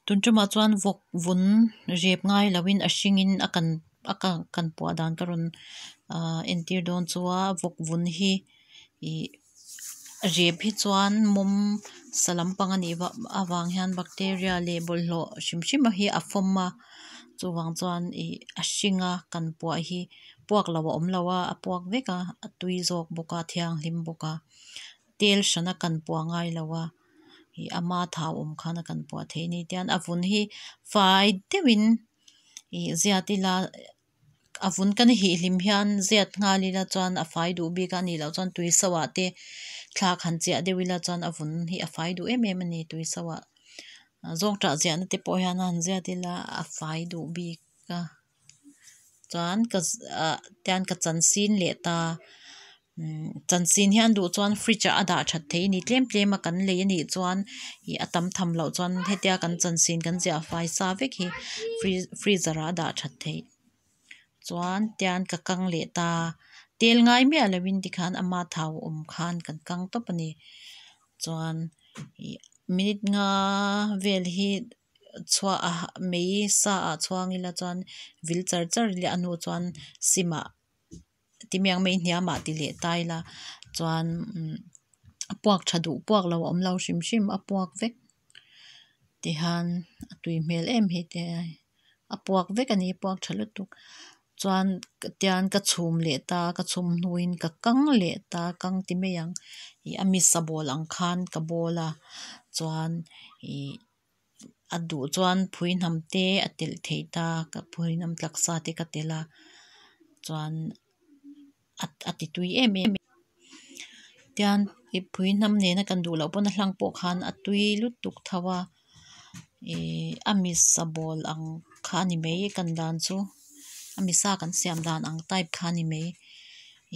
Tun tumah chuan vawk vun rep ngai loin a hringin a kan a kan puah dan ka rawn ahh entir dawn chu a vawk vun hi ih rep hi chuan mawm sa lampang a nih vang avang hian bacteria leh bawlhhlawh hrim hrim a hi a fawm a chuvang chuan ih a hring a kan puah hi puak lo a awm lo a a puak vek a a tui zawk bawk a a thianghlim bawk a tel hran a kan puah ngai lo a ih ama thau awm khan a kan puah theih a ni tihian a vun hi fai deuhin ih ziat ila a vun kan hih hlim hian ziat nghal ila chuan a fai duh bik a nih loh chuan tui so ah te thlak han chiah deuh ila chuan a vun hi a fai duh em em a ni tui so ah zawngṭah ziah na te pawh hian han ziat ila a fai duh bik a chuan ka ah tian ka chan sin leh ta chan sin hian duh chuan fridge ah a dah that theih a ni tlem tlem a kan lei a nih chuan ih a tam tham loh chuan hetia kan chan sin kan ziah fai sa vek hi freezer ah a dah that theih chuan tian ka kang leh ta tel ngai miah lovin tikhan ama thau awm khan kan kang tawp a ni chuan ih minute nga vel hi chhuah a mei sa ah chhuang ila chuan vil char char ila a hnu chuan sim ah timiang mei hniam ah ti leh ta ila chuan umm a puak tha duh puak lo a awm lo hrim hrim a puak vek tihian a tui hmel em hi te a puak vek a ni puak tha lutuk chuan tian ka chhum leh ta ka chhum hnuin ka kang leh ta kang ti mai ang ih a misa bawl ang khan ka bawl a chuan ih a duh chuan phui hnam te a telh theih ta ka phui hnam taksa te ka telh a chuan a ti tui em em tian ih phui hnam nena kan duh loh pawn a hlang pawh khan a tui lutuk tho a ih a misa bawl ang kha a ni mai kan dan chu a misa kan siam dan ang type kha a ni mai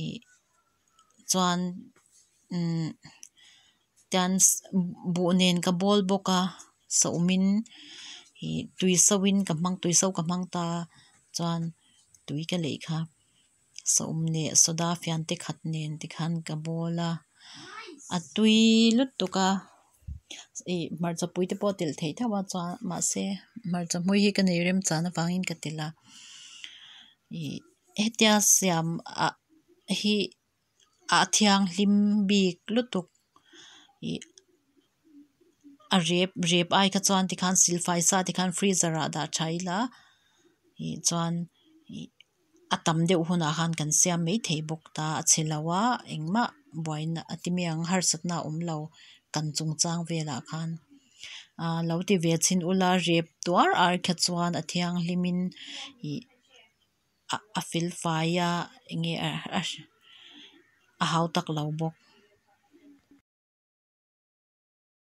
ih chuan umm tian buh nen ka bawl bawk a saum in ih tui so in ka hmang tui so ka hmang ta chuan tui ka leih kha saum leh soda fian te khat nen tikhan ka bawl a a tui lutuk a ih hmarcha pui te pawh a telh theih tho a chuan mahse hmarcha hmui hi ka nei rem chan avangin ka telh a ih hetia siam ah hi a thianghlim bik lutuk ih a rep rep ai kha chuan tikhan silfai sa tikhan freezer ah dah tha ila ih chuan ih a tam deuh hunah khan kan siam maithei bawk ta a chhe lo a engmah buaina a ti mai ang harsatna a awm lo kan chung chang velah khan ah lo ti ve chhin ula rep tuar ar kha chuan a thianghlim in ih a fel fai a eng nge a hau tak lo bawk.